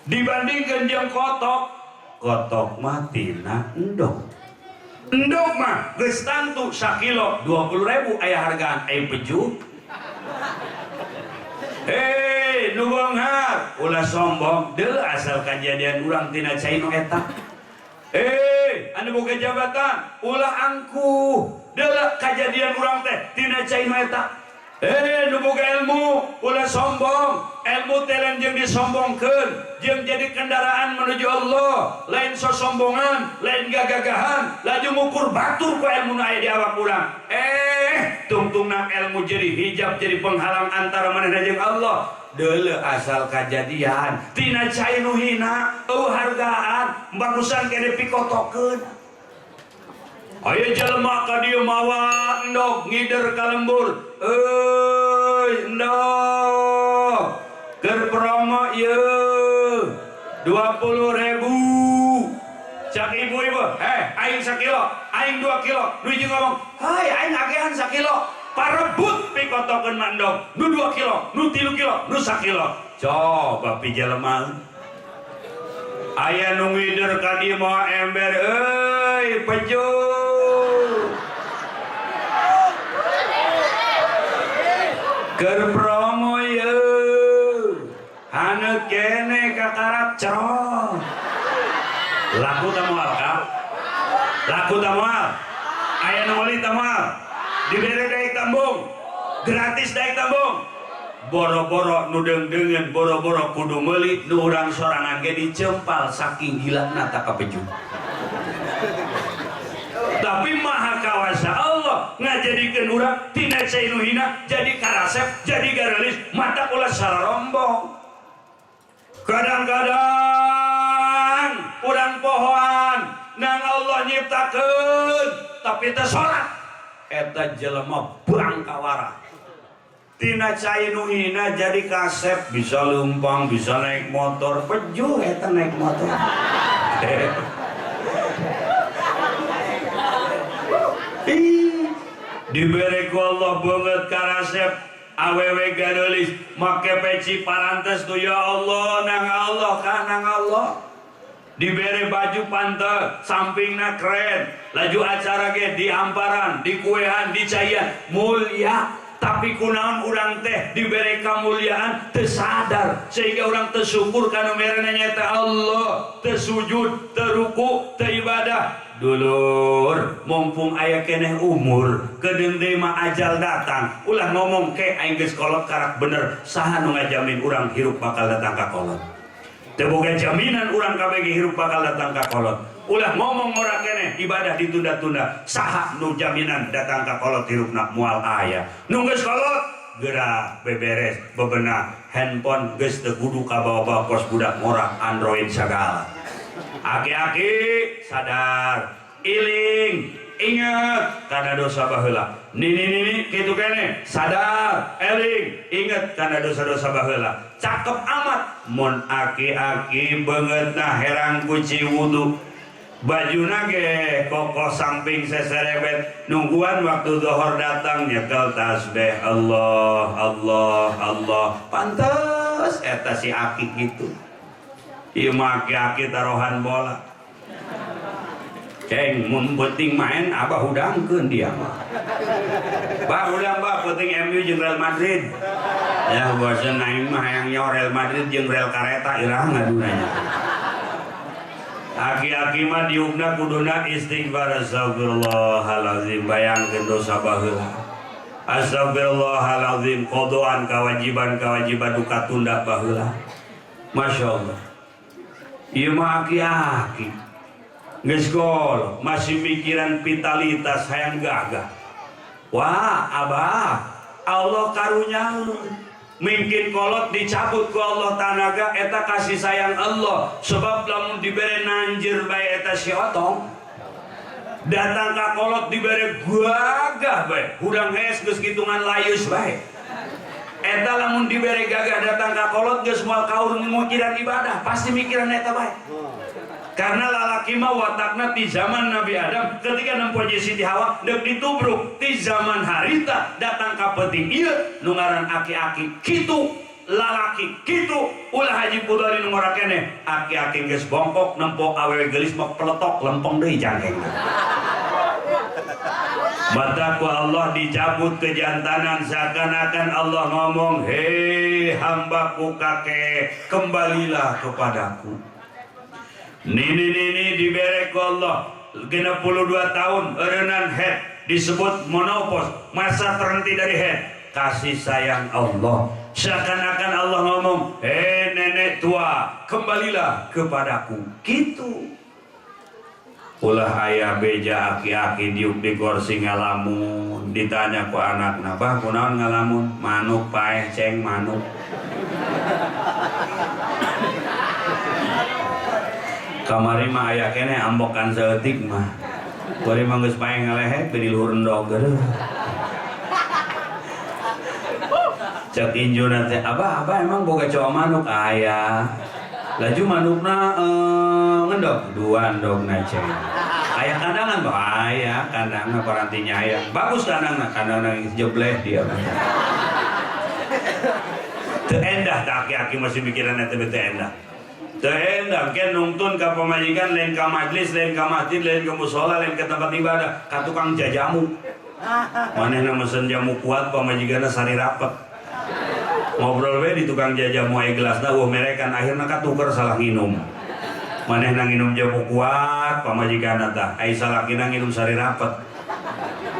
Dibandingkeun jeung kotok, kotok mah tina endog. Endog mah geus tangtu sakilo 20.000 aya hargaan, aya peju. Hei, nu beunghar, ulah sombong, deuleu asal kajadian urang tina cai nu eta. Hei, anu boga jabatan, ulah angkuh, deuleu kajadian urang teh tina cai nu eta. Hei, nu boga ilmu, ulah sombong, ilmu teh lain jeung disombongkeun, jeung jadi kendaraan menuju Allah, lain sosombongan, lain gagagahan, laju ngukur batur ku ilmu nu aya di awak urang. Tungtungna ilmu jadi hijab, jadi penghalang antara manehna jeung Allah. Deuleu asal kajadian tina cai nu hina, eueuh hargaan, bagusan kene pikotokeun. Aya jelema ka dieu mawa endog ngider ka lembur. Euy, endog. Keur promo ieu 20.000. Cak ibu-ibu, aing sakilo, aing 2 kilo. Nu hiji ngomong, "Hai, aing agehan sakilo." Parebut pikotokeun mah endog. Nu 2 kilo, nu 3 kilo, nu sakilo. Coba pi jelema. Aya nu ngider ka dieu mawa ember, euy, pejo. Keur promo ieu. Haneut kene kakarap cerot. Laku ta moal ka? Laku ta moal? Aya nu meuli ta moal? Dibere daek tambung. Gratis daek tambung. Boro-boro nu deung-deungeun, boro-boro kudu meuli, nu urang sorangan ge dicempal saking gilana ta kapeju. Tapi maha kawasa Allah Ngajadikeun urang tina cai nu hina jadi karasep, jadi gareulis, mata ulah sararombong. Kadang-kadang urang pohoan nang Allah nyiptakeun tapi teu salat. Eta jelema bangkawara. Tina cai nu hina jadi kasep, bisa leumpang, bisa naik motor, pejuh eta naik motor. Dibere ku Allah banget karasep, awewe gareulis, make peci parantes tuh ya Allah, nang Allah kah nang Allah. Dibere baju pantes, sampingna keren, laju acara ge di amparan, di kuehan, di caian, mulia. Tapi kunaon urang teh dibere kamuliaan teu sadar sehingga urang teu syukur kana merena nyaeta Allah, teu sujud, teu ruku, teu ibadah. Dulur, mumpung aya keneh umur, kedeung deui mah ajal datang. Ulah ngomong ke aing geus kolot karak bener, saha nu ngajamin urang hirup bakal datang ka kolot? Teu boga jaminan urang kabeh hirup bakal datang ka kolot. Ulah ngomong ora keneh ibadah ditunda-tunda, saha nu jaminan datang ka kolot hirupna moal aya. Nu geus kolot geura beberes bebenah, handphone geus teu kudu kabawa-bawa kos budak ngora Android sagala. Aki-aki sadar, iling, inget kana dosa baheula. Nini-nini kitu keneh, sadar, eling, inget kana dosa-dosa baheula. Cakep amat mun aki-aki beungeutna herang kunci wudu. Bajuna ge kokoh samping seserebet nungguan waktu zuhur datang nyekel tasbih Allah Allah Allah. Pantes eta si aki gitu. Ieu mah aki-aki taruhan bola. Ceng mun penting main abah hudangkeun dia mah. Bah hudang bah penting MU jeung Real Madrid. Ya bosen aing mah hayang nyawa Real Madrid jeung Real Kareta iraha ngadunanya. Aki-aki mah diukna kuduna istighfar astagfirullahalazim, bayangkeun dosa baheula. Astagfirullahalazim, qodoan kewajiban-kewajiban duka tunda baheula. Masya Allah. Ieu mah aki-aki geus gol masih mikiran vitalitas hayang gagah. Wah, abah, Allah karunyaeun. Mungkin kolot dicabut ku Allah tanaga eta kasih sayang Allah, sebab lamun dibere nanjir bae eta si otong datang ka kolot dibere gagah bae hudang hees geus kitungan layus bae eta lamun dibere gagah datang ka kolot geus moal kaur mikiran ibadah, pasti mikiran eta bae. Karena lalaki mah watakna ti zaman Nabi Adam ketika nempo Siti Hawa deuk ditubruk ti zaman harita datang ka peuting ieu nu ngaran aki-aki kitu lalaki kitu ulah haji pudari nu ngora keneh aki-aki geus bongkok nempo awewe geulis mah peletok lempeng deui cangkengna. Mata ku Allah dicabut kejantanan seakan-akan Allah ngomong, hei hambaku kakek, kembalilah kepadaku. Nini-nini dibere ku Allah 62 tahun eureunnan head disebut monopos, masa terhenti dari head. Kasih sayang Allah seakan-akan Allah ngomong, hei nenek tua, kembalilah kepadaku. Gitu. Ulah aya beja aki-aki diuk di kursi ngalamun, ditanya ku anakna, bah kunaon ngalamun? Manuk paeh ceng manuk. Kamari mah aya keneh ambokan saeutik mah. Bari mah geus paeh ngalehet di luhur endog aduh. Cek injuna teh, abah abah emang boga cowok manuk aya. Laju manukna ngendog, dua endogna ceng. Aya kandangan bah aya, kandangna parantinya aya. Bagus kandangna, kandangna jebleh dia. Teu endah tah aki-aki masih mikiran eta teh endah. Teu endah ke nungtun ka pamajikan lain ka majlis, lain ka masjid, lain ka mushola, lain ka tempat ibadah, ka tukang jajamu. Manehna mesen jamu kuat pamajikanna sari rapet. Ngobrol we di tukang jajamu aya gelasna eueuh merekan akhirna katuker salah nginum. Manehna nginum jamu kuat pamajikanna tah, ai salakina nginum sari rapet.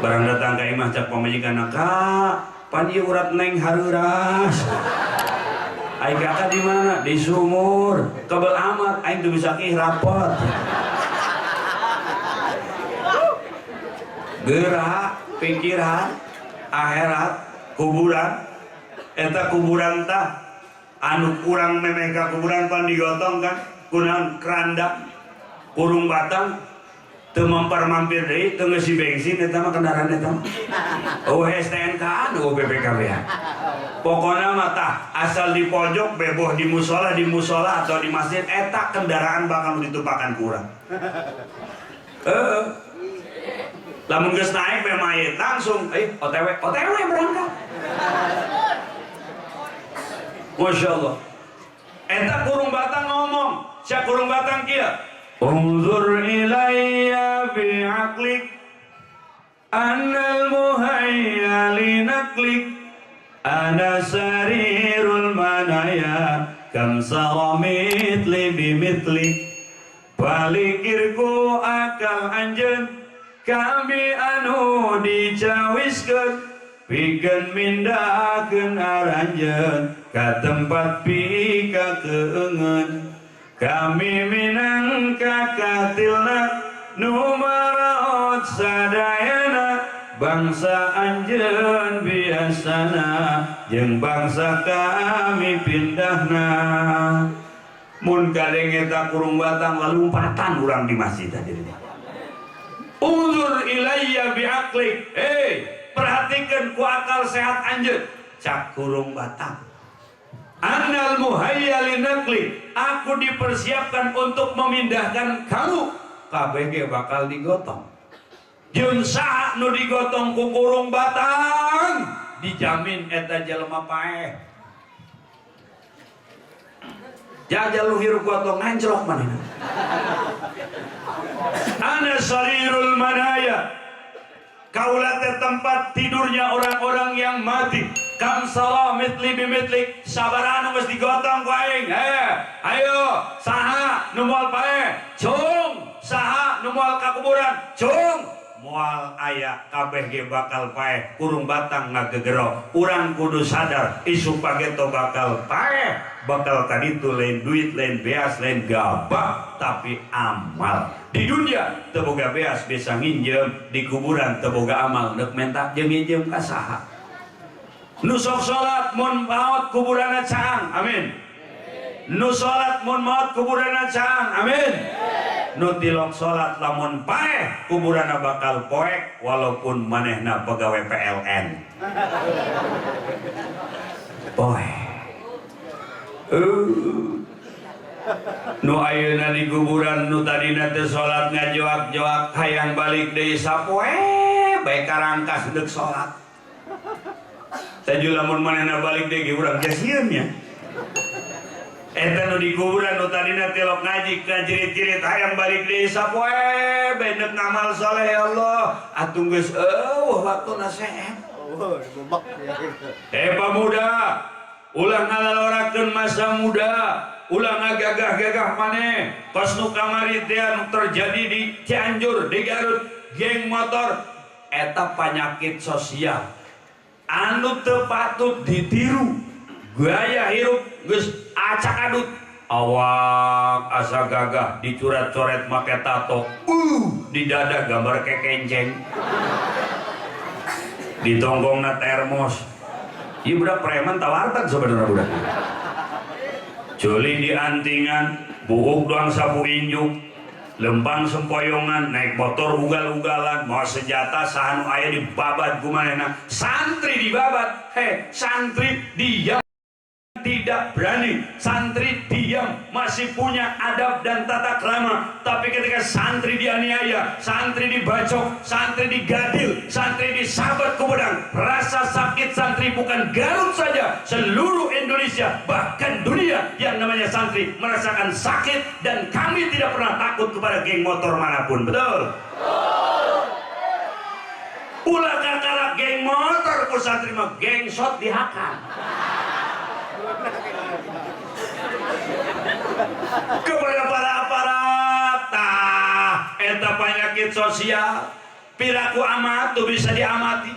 Barang datang ka imah cak pamajikanna, "Kak, pan ieu urat neng hareuras." Aing kakak di mana? Di sumur. Kebel amat aing tuh bisa kih rapot. Gerak. Pikiran akhirat, kuburan. Eta kuburan tah anu kurang memeh ka kuburan pan digotong kan kunaon keranda kurung batang teu mampar mampir deui, teu ngeusi bensin eta mah kendaraan eta mah. Eueuh STNK-an, eueuh BPKB. Pokona mah tah asal di pojok beboh di musola atau di masjid, eta kendaraan bakal ditumpakan ku urang. Heeh. Lamun geus naik be mayit langsung, eh, OTW, OTW berangkat. Masya Allah. Eta kurung batang ngomong, sia kurung batang kieu. Unzur ilayya bi'aqlik annal muhayya linaqlik ana sarirul manaya kam sara mitli bimithlik. Palikir ku akal anjeun kami anu dicawiskeun pikeun mindahkeun aranjeun ka tempat pika keungeun. Kami minangka katilna nu maraot sadayana bangsa anjeun, biasana jeung bangsa kami pindahna. Mun kadenge eta kurung batang, lalumpatan urang di masjid tadi. Unzur ilayya bi'aqlik, hei, perhatikan ku akal sehat anjeun, cak kurung batang. Annal muhayya linaqli, aku dipersiapkan untuk memindahkan kamu. KBG bakal digotong. Jeung saha nu digotong ku kurung batang, dijamin eta jelema paeh. Jajal lu hirup gotong, ngancrok manehna. Ana sarirul manaya, kaula teh tempat tidurnya orang-orang yang mati. Kam sara mitli bimitlik, sabaraha nu geus digotong ku aing. Eh, ayo, saha nu moal paeh? Cung. Saha nu moal ka kuburan? Cung. Moal aya, kabeh ge bakal paeh. Kurung batang ngagegero, urang kudu sadar isuk pageto bakal paeh, bakal tadi itu lain duit, lain beas, lain gabah, tapi amal. Di dunia teu boga beas bisa nginjem, di kuburan teu boga amal deuk menta jeung nginjem ka saha? Nu sok salat mun maot kuburanna caang, amin. Nu salat mun maot kuburanna caang, amin. Nu tilok salat lamun paeh kuburanna bakal poek, walaupun manehna pegawai PLN poek. Nu ayeuna di kuburan, nu tadina teu salat ngajoak-joak hayang balik deui sapoe bae karangkas deuk salat. Taju lamun manehna balik deui ge urang jasieun nya. Eta nu di kuburan, nu tadina tilok ngaji ngajirit-jirit hayang balik deui sapoe bae deuk ngamal soleh, ya Allah, atuh geus eueuh waktuna seep. Oh, bebek ya. Eh, pemuda, ulah ngalalorakeun masa muda, ulah ngagagah-gagah maneh. Kos nu kamari teh anu terjadi di Cianjur, di Garut, geng motor eta penyakit sosial anu teu patut ditiru. Gaya hirup geus acak adut, awak asa gagah dicurat-coret make tato, di dada gambar kekenceng, ditonggongna termos. Ieu budak preman tawarteg sebenarnya budak. Culi di antingan, buuk doang sapu injuk, lempang sempoyongan, naik motor ugal-ugalan, mau senjata saha nu aya dibabat ku manehna. Santri dibabat, he, santri diam tidak berani, santri diam masih punya adab dan tata krama. Tapi ketika santri dianiaya, santri dibacok, santri digadil, santri disabat ku pedang, rasa sakit santri bukan Garut saja, seluruh Indonesia bahkan dunia yang namanya santri merasakan sakit, dan kami tidak pernah takut kepada geng motor manapun. Betul? Ulah kakara geng motor ku santri mah geng shot dihakan. Kepada para aparat, tah eta penyakit sosial, piraku amat tuh bisa diamati,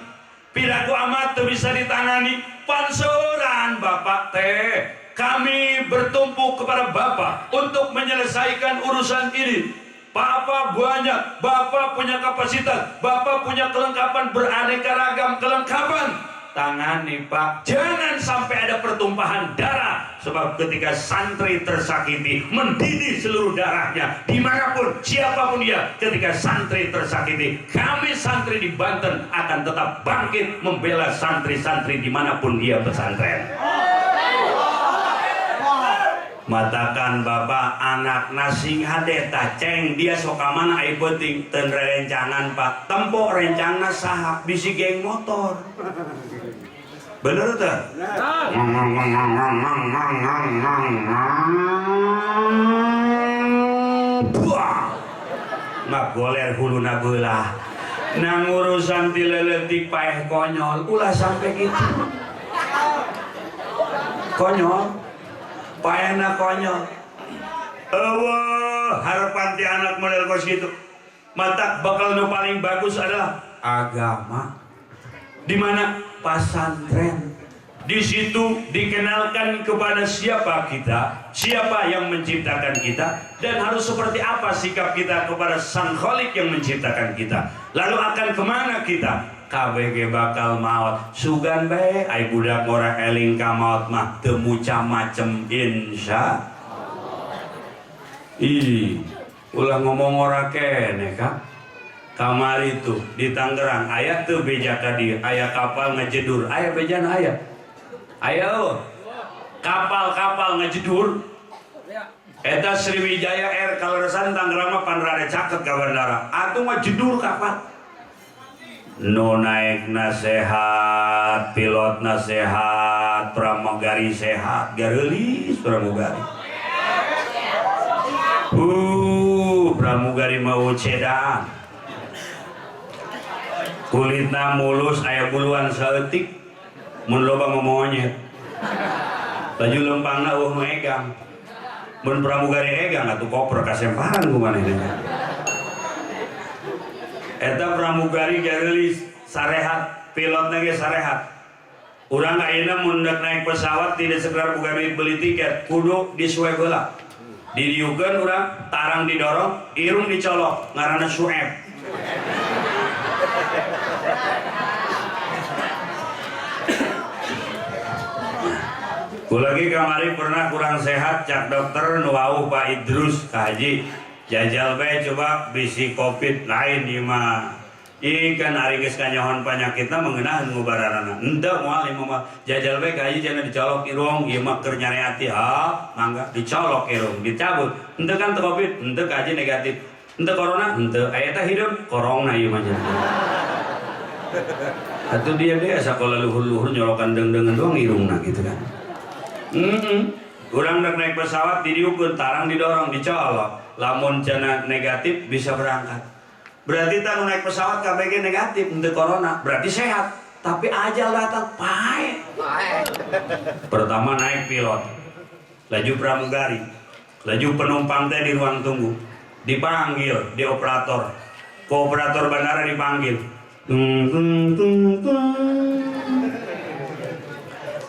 piraku amat tuh bisa ditangani. Pansoran bapak teh, kami bertumpu kepada bapak untuk menyelesaikan urusan ini. Papa banyak, Bapak punya kapasitas, Bapak punya kelengkapan, beraneka ragam kelengkapan. Tangani Pak, jangan sampai ada pertumpahan darah. Sebab ketika santri tersakiti, mendidih seluruh darahnya, dimanapun, siapapun dia, ketika santri tersakiti, kami santri di Banten akan tetap bangkit membela santri-santri dimanapun dia pesantren. Matakan bapak anak sing hade tah ceng dia sok ka mana ai peuting teu rencangan Pak, tempo rencangna saha, bisi geng motor. Bener teh? Ngang ngang ngang ngang ngang ngang ngang ngang ngang. Buah. Ngagoler huluna beulah. Nang urusan ti leuletik paeh konyol, ulah sampai gitu. Konyol. Paehna konyol. Eueuh, harapan ti anak model kos gitu. Matak bakal nu paling bagus adalah agama. Di mana? Pasantren. Di situ dikenalkan kepada siapa kita, siapa yang menciptakan kita, dan harus seperti apa sikap kita kepada Sang Khalik yang menciptakan kita. Lalu akan kemana kita? KBG bakal maut. Sugan bae ai budak ora eling ka maut mah teu macam-macem insya. Ih, ulah ngomong ora kene Kak. Kamari tuh di Tangerang aya teu beja ka dieu, aya kapal ngejedur, aya bejana aya. Ayo, kapal-kapal ngejedur. Eta Sriwijaya Air kaleresan Tangerang mah pan rada caket ka bandara. Atuh ngejedur kapal. Nu naik nasehat, pilot nasehat, pramugari sehat, gareulis pramugari. Pramugari mau cedang. Kulitna mulus aya buluan saeutik, mun loba mah monyet. Laju lempangna eueuh nu egang. Mun pramugari egang atuh koper kasemparan ku manehna. Eta pramugari gareulis sarehat, pilotna ge sarehat. Urang ayeuna mun rek naik pesawat tidak sekedar boga duit beli tiket, kudu disueb heula. Didiukeun urang, tarang didorong, irung dicolok, ngaranna sueb. Ku lagi kamari pernah kurang sehat, cak dokter nu wauh Pak Idrus ka haji. Jajal bae coba bisi covid lain ieu mah. Ih kan ari geus kanyahoan panyakitna mengenahan ngubararana. Henteu moal ieu mah. Jajal bae ka haji cenah dicolok irung, ieu mah keur nyare ati. Ha, mangga dicolok irung, dicabut. Henteu kan teu covid, henteu ka haji negatif. Henteu corona, henteu. Aya teh hidup korona ieu mah cenah. Atuh dia ge sakola luhur-luhur nyolokan deung-deungan doang irungna gitu kan. Urang rek naik pesawat didiukeun, tarang didorong, dicolok. Lamun cenah negatif bisa berangkat. Berarti tah nu naik pesawat KBG negatif untuk corona, berarti sehat. Tapi ajal datang, pae. Pertama naik pilot, laju pramugari, laju penumpang teh di ruang tunggu, dipanggil di operator, ke operator bandara dipanggil. Tung, tung, tung, tung.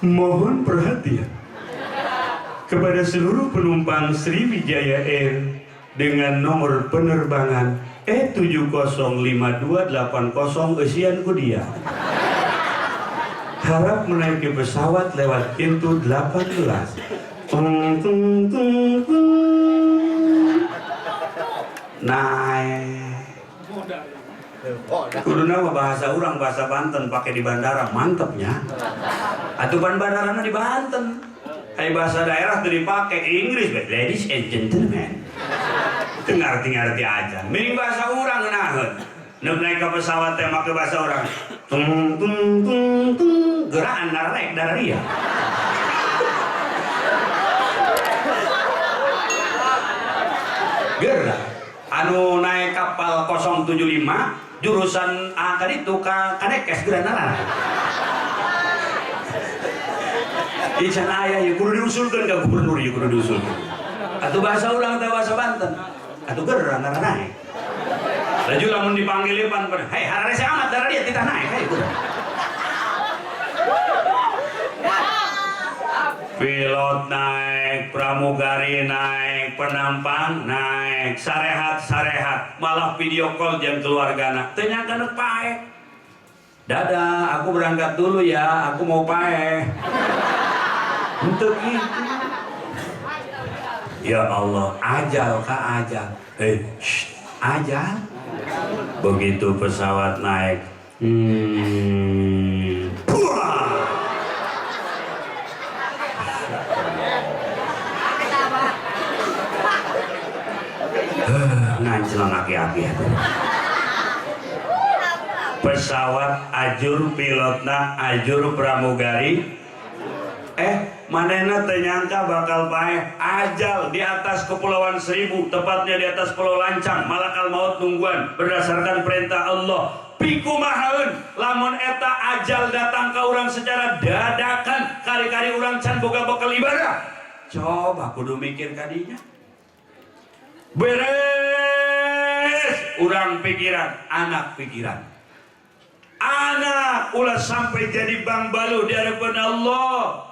Mohon perhatian kepada seluruh penumpang Sriwijaya Air dengan nomor penerbangan E705280 eusian ku dia. Harap menaiki pesawat lewat pintu 18. Tung, tung, tung, tung. Naik. Kuduna mah bahasa urang, bahasa Banten pakai di bandara, mantepnya. Atuh ban bandarana di Banten. Kayak bahasa daerah tuh dipakai Inggris, ladies and gentlemen. Itu ngerti-ngerti aja. Mending bahasa urang ngeunaheun. Neuk naik ke pesawat teh make bahasa urang. Tung tung tung tung, gerakan narek dararia. Gerak. Anu naik kapal 075 jurusan A ka ditu ka Kanekes geura naran. Ican aya ieu kudu diusulkeun ka gubernur ieu kudu diusulkeun. Atuh bahasa urang teh bahasa Banten. Atuh geura ngaran naik. Laju lamun dipanggil ieu pan, hei hararese amat darah dia titah naik hei kudu. Pilot naik, pramugari naik, penampang naik, sarehat-sarehat, malah video call jeung keluargana. Teu nyangka nu paeh. Dadah, aku berangkat dulu ya, aku mau paeh. Untuk itu. Ya Allah, ajal ka ajal. Shh, ajal. Begitu pesawat naik, buah. Nganclong aki-aki atuh. Pesawat ajur pilotna, ajur pramugari. Manehna teu nyangka bakal paeh ajal di atas Kepulauan Seribu, tepatnya di atas Pulau Lancang, malakal maut nungguan berdasarkan perintah Allah. Pikumahaeun lamun eta ajal datang ka urang secara dadakan, kari-kari urang can boga bekal ibadah. Coba kudu mikir kadinya. Beres urang pikiran, anak pikiran. Anak ulah sampai jadi bang balu di hadapan Allah.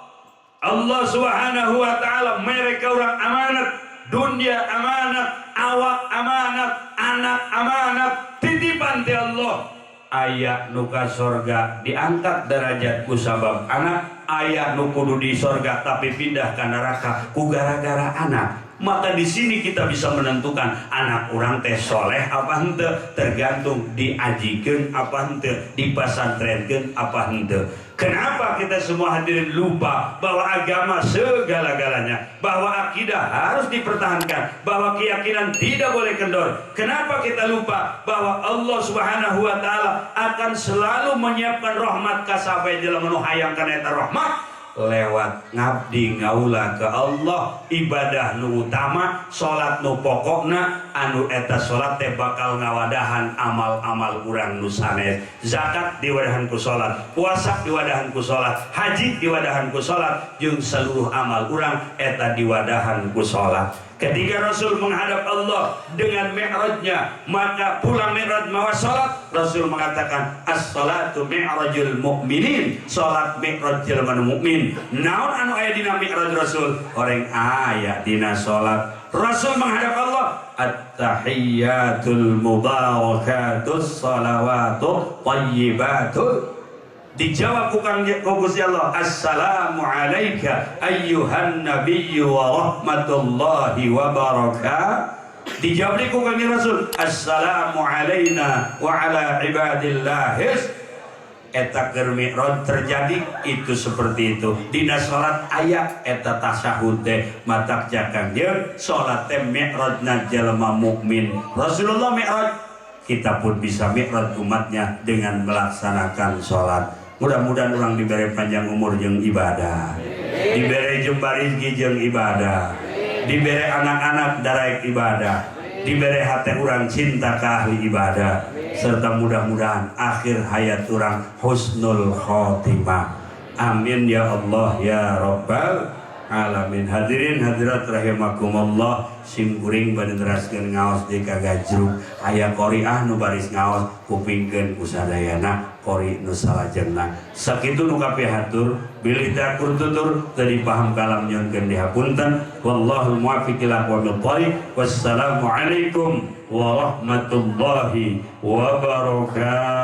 Allah Subhanahu wa taala mereka orang amanat, dunia amanat, awak amanat, anak amanat, titipan ti Allah. Aya nu ka sorga diangkat derajat ku sabab anak, aya nu kudu di sorga tapi pindah ke neraka ku gara-gara anak. Maka di sini kita bisa menentukan anak orang teh soleh apa henteu, tergantung diajikeun apa henteu, dipasantrenkeun apa henteu. Kenapa kita semua hadirin lupa bahwa agama segala-galanya, bahwa akidah harus dipertahankan, bahwa keyakinan tidak boleh kendor. Kenapa kita lupa bahwa Allah Subhanahu wa taala akan selalu menyiapkan rahmat ka sahabat jelema nu hayang kana eta rahmat lewat ngabdi ngaula ke Allah, ibadah nu utama, salat nu pokokna, anu eta salat teh bakal ngawadahan amal-amal urang nu sanes. Zakat diwadahan ku salat, puasa diwadahan ku salat, haji diwadahan ku salat, jeung seluruh amal urang eta diwadahan ku salat. Ketika Rasul menghadap Allah dengan mi'rajnya, maka pulang mi'raj mawa salat, Rasul mengatakan as-salatu mi'rajul mu'minin, salat mi'raj jelema nu mukmin. Naon anu aya dina mi'raj Rasul? Oreng aya dina salat. Rasul menghadap Allah, at-tahiyyatul mubarakatus salawatut thayyibatul. Dijawab ku Gusti Allah, assalamu alayka ayyuhan nabiyyu wa rahmatullahi wa barakatuh. Dijawab ku Kanjeng Rasul, assalamu alaina wa ala ibadillahis. Eta keur mi'raj terjadi itu seperti itu. Dina salat aya eta tasyahud teh matak jakang jeung salat teh mi'rajna jelema mukmin. Rasulullah mi'raj, kita pun bisa mi'raj umatnya dengan melaksanakan salat. Mudah-mudahan orang diberi panjang umur jeung ibadah, diberi jembar rezeki jeung ibadah, diberi anak-anak daraek ibadah, diberi hati orang cinta ke ahli ibadah, serta mudah-mudahan akhir hayat orang husnul khotimah. Amin ya Allah ya Rabbal alamin. Hadirin hadirat rahimakumullah, sim kuring bade neraskeun ngaos di kagajrug, aya qoriah nu baris ngaos kupingkeun ku sadayana qori nu salajengna. Sakitu nu kapihatur, bilih teu akur tutur teu dipaham kalam nyuhunkeun dihapunten. Wallahul muwaffiq ila aqwamit thariq. Wassalamualaikum warahmatullahi wabarakatuh.